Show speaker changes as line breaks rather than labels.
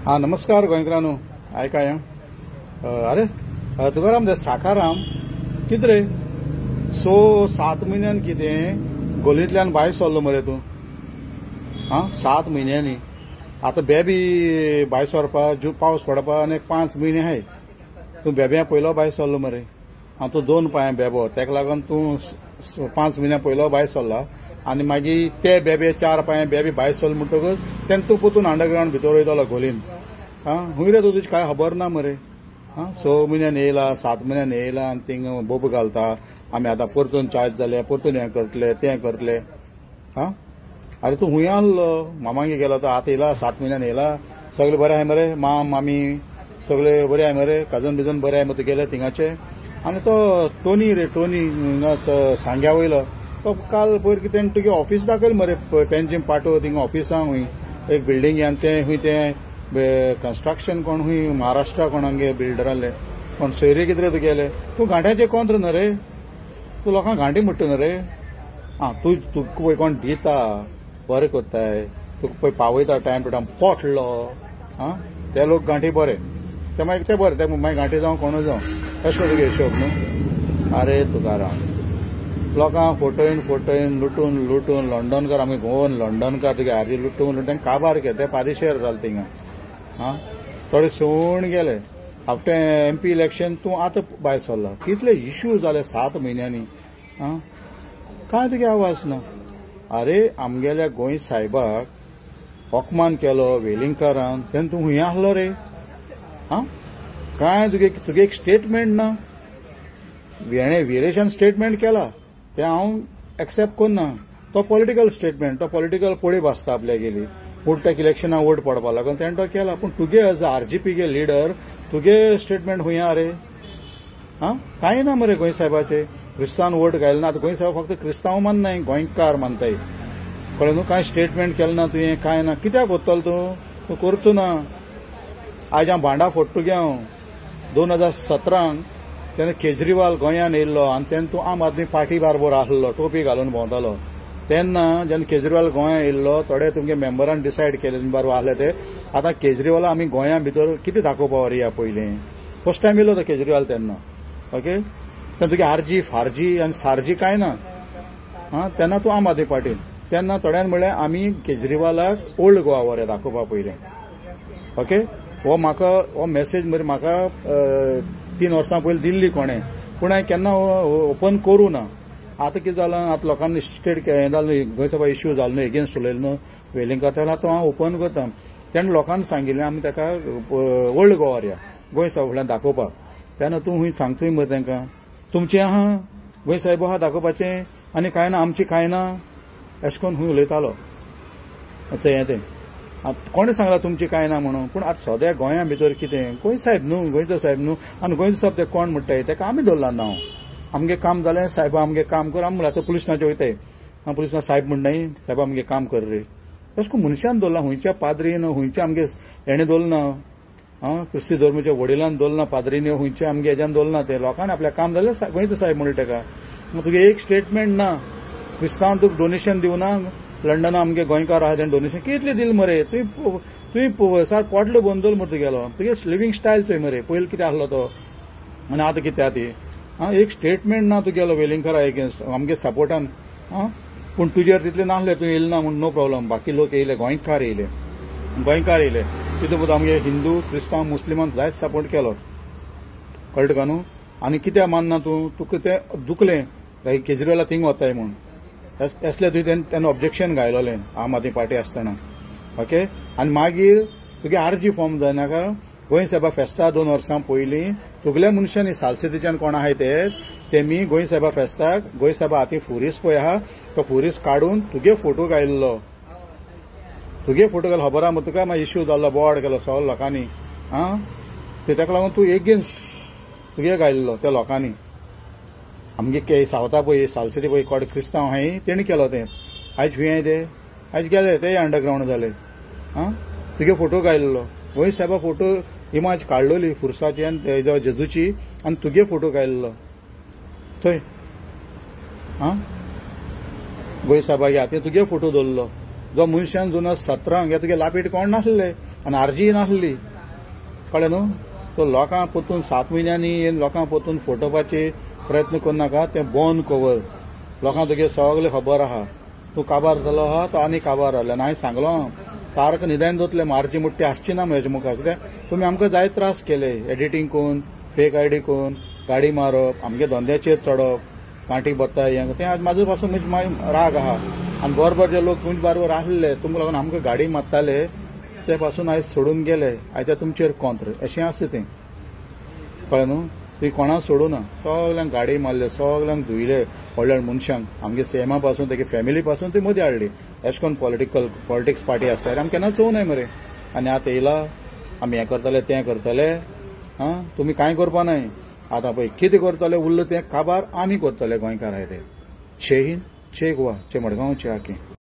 हा नमस्कार गोंयकारांनो, आयकाय. अरे तुकाराम दे साकाराम कितें रे 6-7 म्हयन्यान कितें गोलींतल्यान भायर सरलो मरे तूं? आं 7 म्हयन्यांनी आतां बेबी भायर सरपा पावस पडपा आनी 5 म्हयने आहाय. तूं बेब्या पयलो भायर सरलो मरे. आं तूं 2 पांय बेबो, तेका लागून तूं 5 म्हयन्या पयलो भायर सरला आनी मागीर ते बेबे 4 पांय बेबी भायर सरलो म्हणटकच तेन्ना तूं परतून अंडरग्रावंड भितर वयतलो गोलीन. आं हुंय रे तूं, तुजी कांय खबर ना मरे. आं 6 म्हयन्यान येयला 7 म्हयन्यान येयला आनी थिंग बोब घालता आमी आतां परतून चार्ज जाले परतून हें करतले तें करतले. आं अरे तूं हुंय आहलो मामागे गेलो तो आतां येयला 7 म्हयन्यान येयला. सगळे बरें आहाय मरे, माम मामी सगळे बरे आहाय मरे, कजन बिजन बरे आहाय मरे तुगेले थिंगाचे. आनी तो टोनी रे, टोनी हिंगा सांग्या वयलो तो काल पयर कितें तुगे ऑफिस दाखयल मरे, पेंजीम पाटो थिंगा ऑफिसां हुंय एक बिल्डींग आनी तें हुंय तें कंस्ट्रक्शन कोण हुंय महाराष्ट्रा कोणागे बिल्डर आहले कोण सोयरे कितें रे तुगेले. तूं घांट्याचे कोंत्र न्हू रे, तूं लोकांक घांटी म्हणटा न्हू रे. आं तूं तुका पळय कोण दिता बरें करताय, तुका पळय पावयता टायम टू टायम पोटलो. आं ते लोक गांठी बरे, ते मागीर ते बरे, ते मागीर गांठी जावं कोणूय जावं अशें तुगे हिशोब न्हू. अरे तुकाराम लोकांक फटोवन फटोवन लुटून लुटून लंडनकार आमी गोवन लंडनकार तुगे आर्जी लुटून लुटून काबार केले ते पादेशेर जाले थिंगा. आं थोडे सोण गेले आफ्टर एमपी इलेक्शन तूं आतां भायर सरला. कितले इश्यू जाले 7 म्हयन्यांनी. आं कांय तुगे आवाज ना. अरे आमगेल्या गोंय सायबाक अपमान केलो वेलिंगकारान तेन्ना तूं हुंय आहलो रे. आं कांय तुगे तुगे एक स्टेटमेंट ना. हेणें विरेशान स्टेटमेंट केला तें हांव एक्सेप्ट करना. तो पॉलिटिकल स्टेटमेंट, तो पॉलिटिकल पोळी भासता आपल्या गेली वोट इलेक्शना वोट पडपा लागून तेणें तो केला. पूण तुगे एज आरजीपी गे लिडर तुगे स्टेटमेंट हुंय आहा रे. आं कांय ना मरे गोंय सायबाचे. क्रिस्तांव वोट घायले ना. आतां गोंय सायब फक्त क्रिस्तांव माननाय, गोंयकार मानताय. कळ्ळें न्हू? कांय स्टेटमेंट केलें ना तुवें, कांय ना. कित्याक वतलो तूं? तूं करचो ना. आयज हांव भांडा फोडटा तुगे. हांव 2017 तेन्ना केजरीवाल गोंयान येयल्लो आनी तेन्ना तूं आम आदमी पार्टी बारबर आहलो, टोपी घालून भोंवतालो. तेन्ना जेन्ना केजरीवाल गोंया येयल्लो थोडे तुमगे मेंबरान डिसायड केले बरोबर आहले ते. आतां केजरीवाल आमी गोंया भितर कितें दाखोवपा व्हरया पयलीं. फर्स्ट टायम येयलो तो केजरीवाल तेन्ना. ओके तेन्ना तुगे आरजी फारजी आनी सारजी कांय ना. आं तेन्ना तूं आम आदमी पार्टीन. तेन्ना थोड्यान म्हणलें आमी केजरीवालाक ओल्ड गोवा व्हरया दाखोवपा पयलें. ओके हो म्हाका हो मॅसेज मरे म्हाका 3 वर्सां पयलीं दिल्ली कोणें, पूण हांवें केन्ना ओपन करूं ना. आतां कितें जालां, आतां लोकांनी स्टेट हें जालें न्हू, गोंयचो इश्यू जालो न्हू, एगेन्स्ट उलयलो न्हू वेलिंगकार, तेन्ना आतां हांव ओपन करता. तेन्ना लोकांनी सांगिल्लें आमी ताका ओल्ड गोवा व्हरया गोंय सायबा फुडल्यान दाखोवपाक. तेन्ना तूं हुंय सांगतूय मरे तांकां तुमचें आहा गोंय सायब आहा दाखोवपाचें आनी कांय ना आमचें कांय ना अशें करून हुंय उलयतालो. हें तें आतां कोणें सांगलां तुमचें कांय ना म्हणून. पूण आतां सद्या गोंया भितर कितें गोंय सायब न्हू, गोंयचो सायब न्हू. आनी गोंयचो सायब ते कोण म्हणटाय तेका आमी दवरला ना. आमगे काम जालें सायबा आमगे काम कर. आमी म्हणल्यार आतां पुलिसांचे वयताय, आं पुलिसां सायब म्हणनाय सायबा आमगे काम कर रे. तशें करून मनशान दवरला, हुंयच्या पाद्रीन हुंयच्या आमगे हेणें दवरना. आं क्रिस्ती धर्माच्या वडिलान दवरना, पाद्रीन हुंयच्या आमगे हेज्यान दवरना. ते लोकांनी आपल्या काम जालें गोंयचो सायब म्हणटा तेका. तुगे एक स्टेटमेंट ना. क्रिस्तांव तुका डोनेशन दिवना, लंडना आमगे गोंयकार आहा तेणें डोनेशन कितलें दिलें मरे. तुवें तुवें सारकें पोटलो बंदोल मरे तुगेलो. तुगे लिवींग स्टायल चोय मरे, पयलीं कितें आहलो तो आनी आतां कितें आहा ती. आं एक स्टेटमेंट ना तुगेलो वेलिंगकारा एगेन्स्ट आमगे सपोर्टान. आं पूण तुजेर तितलें नासलें, तूं येयलें ना म्हूण नो प्रॉब्लम. बाकी लोक येयले, गोंयकार येयले, गोंयकार येयले तितून आमगे हिंदू क्रिस्तांव मुस्लिमान जायत सपोर्ट केलो. कळटा तुका न्हू? आनी कित्याक मानना तूं? तुका तें दुखलें केजरीवाला थिंग वताय म्हूण असलें तुवें तेन्ना ऑब्जेक्शन घायलोलें आम आदमी पार्टी आसतना. ओके आनी मागीर तुगे आरजी फॉर्म जायनाका. गोंय सायबा फेस्ता 2 वर्सां पयलीं तुगल्या मनशांनी सालसेतीच्यान कोण आहाय ते तेमी गोंय सायबा फेस्ताक गोंय सायबा हाती फुरीस पळय आहा तो फुरीस काडून तुगे फोटो घायल्लो. तुगे फोटो घाल खबर आहा मरे तुका. मागीर इश्यू जाल्लो, बोवाळ केलो सगळ्या लोकांनी. आं ते ताका लागून तूं एगेन्स्ट तुगे घायल्लो त्या लोकांनी. आमगे के सावता पळय सालसेती पळय कोण क्रिस्तांव आहाय तेणी केलो तें. आयज हुंय ते आयज गेले ते अंडरग्रावंड जाले. आं तुगे फोटो घायल्लो गोंय सायबा फोटो इमेज काडलोली फुरसाची आनी जेजूची आनी तुगे फोटो घायल्लो थंय. आं गोंय सायबा हातीन तुगे फोटो दवरलो. जो मनशान 2017 तुगे लापीट कोण नासले. आनी आरजीय नासली, कळ्ळें न्हू. सो लोकांक परतून 7 म्हयन्यांनी लोकांक परतून फटोवपाचे प्रयत्न करनाका. तें बंद कवर, लोकांक तुगे सगळें खबर आहा. तूं काबार जालो आहा तो आनी काबार जालो. आनी हांवें सांगलो सारको न्हिदान जातलें, मारची मुट्टी आसची ना म्हज्या मुखार, कित्याक तुमी आमकां जाय त्रास केले, एडिटींग करून, फेक आयडी करून, गाडी मारप, आमगे धंद्याचेर चडप, कांटी भरता हें तें. आज म्हाजो पासून म्हणजे राग आहा. आनी बरोबर जे लोक तुमचे बरोबर आसले तुमकां लागून आमकां गाडी मारताले ते पासून आयज सोडून गेले. आयज ते तुमचेर कोंत्र अशें आसता तें, कळ्ळें न्हू. तुवें कोणाक सोडूं ना, सगल्यांक गाडी मारले, सगल्यांक धुयले, व्हडल्या मनशांक, आमगे सीएमा पासून तेगे फॅमिली पासून ती मदीं हाडली. अशें करून पॉलिटिक्स पार्टी आसता आमी केन्ना चोवनाय मरे. आनी आतां येयला आमी हें करतले तें करतले, आं तुमी कांय करपा नाय. आतां पळय कितें करतले उरलें तें काबार आमी करतले गोंयकार आहाय ते. जय हिंद, जय गोवा, जय मडगांव, जय आके.